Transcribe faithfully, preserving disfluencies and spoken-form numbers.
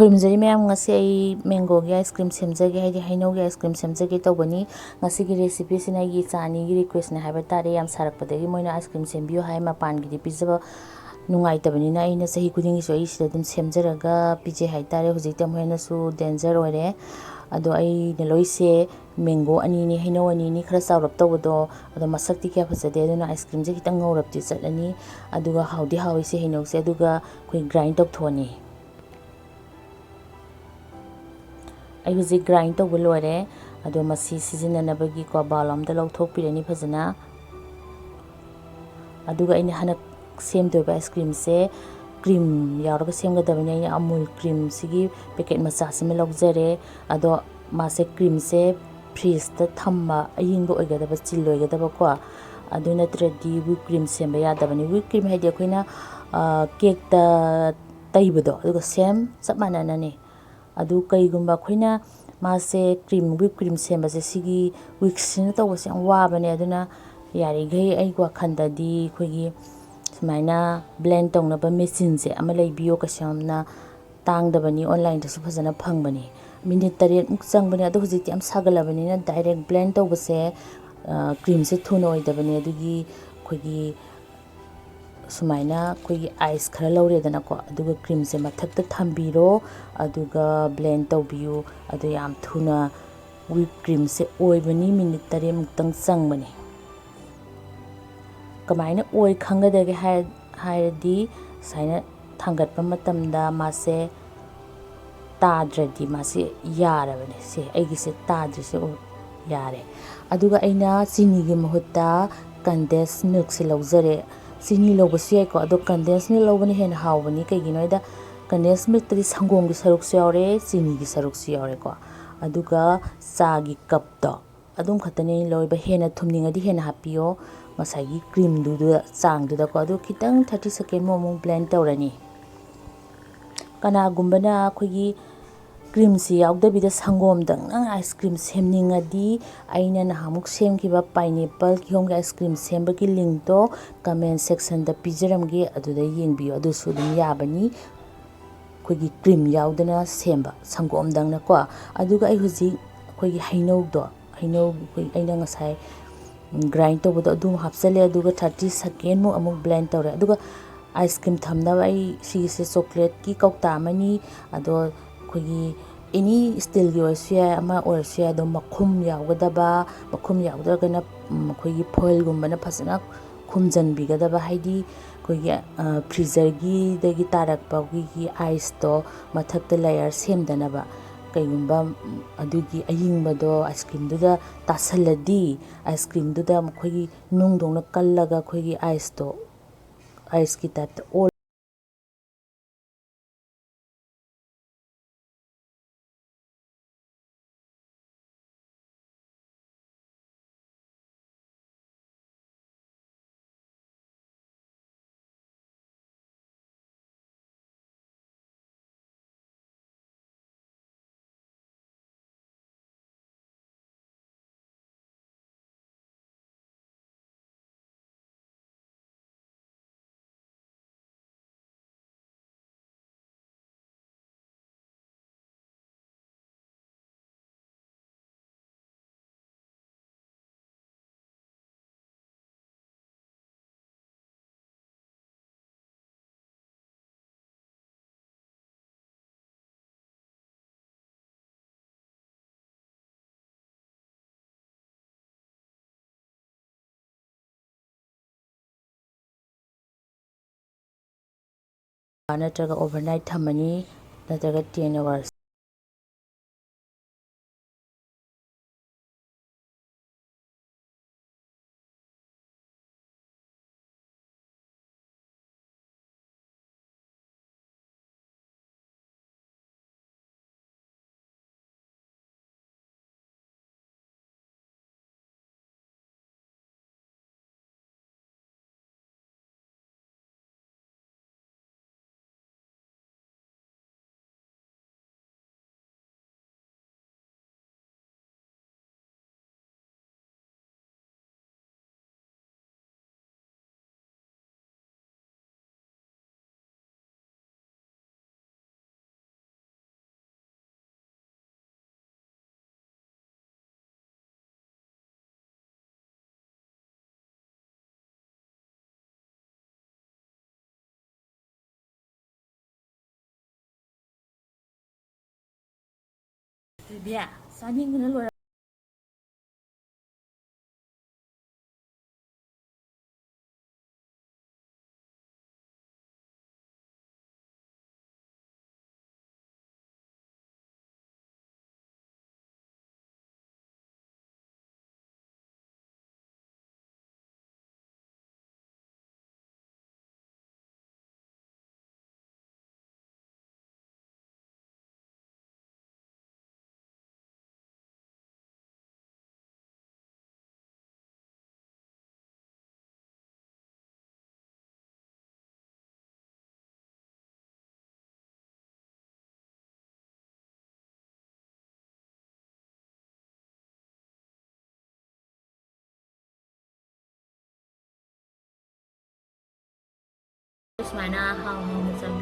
ꯈꯨꯔꯨꯝꯖꯔꯤ ꯃꯌꯥꯝ, ꯉꯁꯤ ꯑꯩ mangoꯒꯤ ice cream ꯁꯦꯝꯖꯒꯦ, ꯍꯥꯏꯗꯤ ꯍꯩꯅꯧꯒꯤ ice cream ꯁꯦꯝꯖꯒꯦ ꯇꯧꯕꯅꯤ꯫ ꯉꯁꯤꯒꯤ recipeꯁꯤꯅ ꯑꯩꯒꯤ ꯏꯆꯥ ꯑꯅꯤꯒꯤ requestꯅꯦ ꯍꯥꯏꯕ ꯇꯥꯔꯦ꯫ ꯌꯥꯝ ꯁꯥꯔꯛꯄꯗꯒꯤ ꯃꯣꯏꯅ ice cream ꯁꯦꯝꯕꯤꯌꯨ ꯍꯥꯏ, ꯃꯄꯥꯟꯒꯤꯗꯤ ꯄꯤꯖꯕ ꯅꯨꯡꯉꯥꯏꯇꯕꯅꯤꯅ ꯑꯩꯅ ꯆꯍꯤ ꯈꯨꯗꯤꯡꯒꯤꯁꯨ ꯑꯩ ꯁꯤꯗ ꯑꯗꯨꯝ ꯁꯦꯝꯖꯔꯒ ꯄꯤꯖꯩ ꯍꯥꯏ ꯇꯥꯔꯦ꯫ ꯍꯧꯖꯤꯛꯇꯤ ꯑꯃꯨꯛ ꯍꯦꯟꯅꯁꯨ danger ꯑꯣꯏꯔꯦ꯫ ꯑꯗꯣ ꯑꯩꯅ ꯂꯣꯏꯁꯦ mango ꯑꯅꯤꯅꯤ, ꯍꯩꯅꯧ ꯑꯅꯤꯅꯤ, ꯈꯔ ꯆꯥꯎꯔꯞ ꯇꯧꯕꯗꯣ, ꯑꯗꯣ ꯃꯁꯛꯇꯤ ꯀꯌꯥ ꯐꯖꯗꯦ, ꯑꯗꯨꯅ ice creamꯁꯦ ꯈꯤꯇꯪ ꯉꯧꯔꯞꯇꯤ ꯆꯠꯂꯅꯤ꯫ ꯑꯗꯨꯒ ꯍꯥꯎꯗꯤ ꯍꯥꯎꯏ ꯁꯤ ꯍꯩꯅꯧꯁꯦ꯫ ꯑꯗꯨꯒ ꯑꯩꯈꯣꯏ grind ꯇꯧꯊꯣꯛꯑꯅꯤ꯫ ꯑꯩ ꯍꯧꯖꯤꯛ grind ꯇꯧꯕ ꯂꯣꯏꯔꯦ꯫ ꯑꯗꯣ ꯃꯁꯤ ꯁꯤꯖꯤꯟꯅꯅꯕꯒꯤꯀꯣ bowl ꯑꯝꯗ ꯂꯧꯊꯣꯛꯄꯤꯔꯅꯤ ꯐꯖꯅ꯫ ꯑꯗꯨꯒ ꯑꯩꯅ ꯍꯟꯗꯛ ꯁꯦꯝꯗꯣꯏꯕ ice creamꯁꯦ cream ꯌꯥꯎꯔꯒ ꯁꯦꯝꯒꯗꯕꯅꯤ꯫ ꯑꯩꯅ Amul creamꯁꯤꯒꯤ packet ꯃꯆꯥꯁꯤꯃ ꯂꯧꯖꯔꯦ꯫ ꯑꯗꯣ ꯃꯥꯁꯦ creamꯁꯦ fridgeꯇ ꯊꯝꯕ, ꯑꯌꯤꯡꯕ ꯑꯣꯏꯒꯗꯕ, chill ꯑꯣꯏꯒꯗꯕꯀꯣ꯫ ꯑꯗꯨ ꯅꯠꯇ꯭ꯔꯗꯤ whip cream ꯁꯦꯝꯕ ꯌꯥꯗꯕꯅꯤ꯫ Whip cream ꯍꯥꯏꯗꯤ ꯑꯩꯈꯣꯏꯅ, ꯑ, cakeꯇ ꯇꯩꯕꯗꯣ, ꯑꯗꯨꯒ same ꯆꯞ ꯃꯥꯟꯅꯅꯅꯦ꯫ ꯑꯗꯨ ꯀꯩꯒꯨꯝꯕ ꯑꯩꯈꯣꯏꯅ ꯃꯥꯁꯦ cream, whip cream ꯁꯦꯝꯕꯁꯦ ꯁꯤꯒꯤ whiskꯁꯤꯅ ꯇꯧꯕꯁꯦ ꯌꯥꯝ ꯋꯥꯕꯅꯦ꯫ ꯑꯗꯨꯅ ꯌꯥꯔꯤꯈꯩ ꯑꯩꯒꯤ ꯋꯥꯈꯜꯗꯗꯤ ꯑꯩꯈꯣꯏꯒꯤ ꯁꯨꯃꯥꯏꯅ blend ꯇꯧꯅꯕ machineꯁꯦ ꯑꯃ ꯂꯩꯕꯤꯌꯣ꯫ ꯀꯩꯁꯨ ꯌꯥꯝꯅ ꯇꯥꯡꯗꯕꯅꯤ, onlineꯗꯁꯨ ꯐꯖꯅ ꯐꯪꯕꯅꯤ꯫ Minute ꯇꯔꯦꯠꯃꯨꯛ ꯆꯪꯕꯅꯦ꯫ ꯑꯗꯣ ꯍꯧꯖꯤꯛꯇꯤ ꯌꯥꯝ ꯁꯥꯒꯠꯂꯕꯅꯤꯅ direct blend ꯇꯧꯕꯁꯦ, ꯑ, creamꯁꯦ ꯊꯨꯅ ꯑꯣꯏꯗꯕꯅꯦ꯫ ꯑꯗꯨꯒꯤ ꯑꯩꯈꯣꯏꯒꯤ ꯁꯨꯃꯥꯏꯅ ꯑꯩꯈꯣꯏꯒꯤ ice ꯈꯔ ꯂꯧꯔꯦꯗꯅꯀꯣ, ꯑꯗꯨꯒ creamꯁꯦ ꯃꯊꯛꯇ ꯊꯝꯕꯤꯔꯣ, ꯑꯗꯨꯒ blend ꯇꯧꯕꯤꯌꯨ꯫ ꯑꯗꯨ ꯌꯥꯝ ꯊꯨꯅ whip creamꯁꯦ ꯑꯣꯏꯕꯅꯤ, minute ꯇꯔꯦꯠꯃꯨꯛꯇꯪ ꯆꯪꯕꯅꯤ꯫ ꯀꯃꯥꯏꯅ ꯑꯣꯏ ꯈꯪꯒꯗꯒꯦ ꯍꯥꯏ-, ꯍꯥꯏꯔꯗꯤ ꯁꯨꯃꯥꯏꯅ ꯊꯥꯡꯒꯠꯄ ꯃꯇꯝꯗ ꯃꯥꯁꯦ ꯇꯥꯗ꯭ꯔꯗꯤ ꯃꯥꯁꯦ ꯌꯥꯔꯕꯅꯦ꯫ ꯁꯦ ꯑꯩꯒꯤꯁꯦ ꯇꯥꯗ꯭ꯔꯤꯁꯦ ꯎ-, ꯌꯥꯔꯦ꯫ ꯑꯗꯨꯒ ꯑꯩꯅ ꯆꯤꯅꯤꯒꯤ ꯃꯍꯨꯠꯇ condensed milkꯁꯦ ꯂꯧꯖꯔꯦ꯫ ꯆꯤꯅꯤ ꯂꯧꯕꯁꯨ ꯌꯥꯏꯀꯣ, ꯑꯗꯣ condensed milk ꯂꯧꯕꯅ ꯍꯦꯟꯅ ꯍꯥꯎꯕꯅꯤ꯫ ꯀꯩꯒꯤꯅꯣ ꯍꯥꯏꯗ condensed milkꯇꯗꯤ ꯁꯪꯒꯣꯝꯒꯤ ꯁꯔꯨꯛꯁꯨ ꯌꯥꯎꯔꯦ, ꯆꯤꯅꯤꯒꯤ ꯁꯔꯨꯛꯁꯨ ꯌꯥꯎꯔꯦꯀꯣ꯫ ꯑꯗꯨꯒ ꯆꯥꯒꯤ cupꯇꯣ ꯑꯗꯨꯝ ꯈꯛꯇꯅꯦ ꯑꯩꯅ ꯂꯧꯔꯤꯕ꯫ ꯍꯦꯟꯅ ꯊꯨꯝꯅꯤꯡꯉꯗꯤ ꯍꯦꯟꯅ ꯍꯥꯞꯄꯤꯌꯣ, ꯉꯁꯥꯏꯒꯤ creamꯗꯨꯗ, ꯆꯥꯡꯗꯨꯗꯀꯣ꯫ ꯑꯗꯨ ꯈꯤꯇꯪ thirty second ꯃꯨꯛ ꯑꯃꯨꯛ blend ꯇꯧꯔꯅꯤ꯫ ꯀꯅꯥꯒꯨꯝꯕꯅ ꯑꯩꯈꯣꯏꯒꯤ creamꯁꯤ ꯌꯥꯎꯗꯕꯤꯗ ꯁꯪꯒꯣꯝꯗꯪꯅ ice cream ꯁꯦꯝꯅꯤꯡꯉꯗꯤ, ꯑꯩꯅ ꯅꯍꯥꯟꯃꯨꯛ ꯁꯦꯝꯈꯤꯕ pineapple ꯀꯤꯍꯣꯝꯒꯤ ice cream ꯁꯦꯝꯕꯒꯤ linkꯇꯣ comment sectionꯗ ꯄꯤꯖꯔꯝꯒꯦ, ꯑꯗꯨꯗ ꯌꯦꯡꯕꯤꯌꯨ, ꯑꯗꯨꯁꯨ ꯑꯗꯨꯝ ꯌꯥꯕꯅꯤ꯫ ꯑꯩꯈꯣꯏꯒꯤ cream ꯌꯥꯎꯗꯅ ꯁꯦꯝꯕ ꯁꯪꯒꯣꯝꯗꯪꯅꯀꯣ꯫ ꯑꯗꯨꯒ ꯑꯩ ꯍꯧꯖꯤꯛ ꯑꯩꯈꯣꯏꯒꯤ ꯍꯩꯅꯧꯗꯣ, ꯍꯩꯅꯧ ꯑꯩꯈꯣꯏ ꯑꯩꯅ ꯉꯁꯥꯏ grind ꯇꯧꯕꯗꯣ ꯑꯗꯨ ꯑꯃꯨꯛ ꯍꯥꯞꯆꯜꯂꯦ꯫ ꯑꯗꯨꯒ thirty second ꯃꯨꯛ ꯑꯃꯨꯛ blend ꯇꯧꯔꯦ꯫ ꯑꯗꯨꯒ ice cream ꯊꯝꯅꯕ ꯑꯩ ꯁꯤꯒꯤꯁꯦ chocolateꯀꯤ ꯀꯧꯇꯥ ꯑꯃꯅꯤ꯫ ꯑꯗꯣ ꯑꯩꯈꯣꯏꯒꯤ any steelꯒꯤ ꯑꯣꯏꯔꯁꯨ ꯌꯥꯏ, ꯑꯃ ꯑꯣꯏꯔꯁꯨ ꯌꯥꯏ꯫ ꯑꯗꯣ ꯃꯈꯨꯝ ꯌꯥꯎꯒꯗꯕ, ꯃꯈꯨꯝ ꯌꯥꯎꯗ꯭ꯔꯒꯅ, ꯎꯝ, ꯑꯩꯈꯣꯏꯒꯤ foilꯒꯨꯝꯕꯅ ꯐꯖꯅ ꯈꯨꯝꯖꯤꯟꯕꯤꯒꯗꯕ꯫ ꯍꯥꯏꯗꯤ ꯑꯩꯈꯣꯏꯒꯤ, ꯑ, freezerꯒꯤꯗꯒꯤ ꯇꯥꯔꯛꯄ ꯑꯩꯈꯣꯏꯒꯤ iceꯇꯣ ꯃꯊꯛꯇ layer ꯁꯦꯝꯗꯅꯕ꯫ ꯀꯩꯒꯨꯝꯕ, ꯎꯝ, ꯑꯗꯨꯒꯤ ꯑꯌꯤꯡꯕꯗꯣ ice creamꯗꯨꯗ ꯇꯥꯁꯜꯂꯗꯤ, ice creamꯗꯨꯗ ꯃꯈꯣꯏꯒꯤ ꯅꯨꯡꯗꯧꯅ ꯀꯜꯂꯒ ꯑꯩꯈꯣꯏꯒꯤ iceꯇꯣ, iceꯀꯤ typeꯇ ꯑꯣꯜ- ꯅꯠꯇ꯭ꯔꯒ overnight ꯊꯝꯃꯅꯤ, ꯅꯠꯇ꯭ꯔꯒ ten hours꯫ ꯏꯕꯦꯝ, ꯆꯥꯅꯤꯡꯕꯅ ꯂꯣꯏꯔꯦ꯫ ꯁꯨꯃꯥꯏꯅ ꯍꯥꯎ ꯍꯥꯎꯅ ꯆꯪ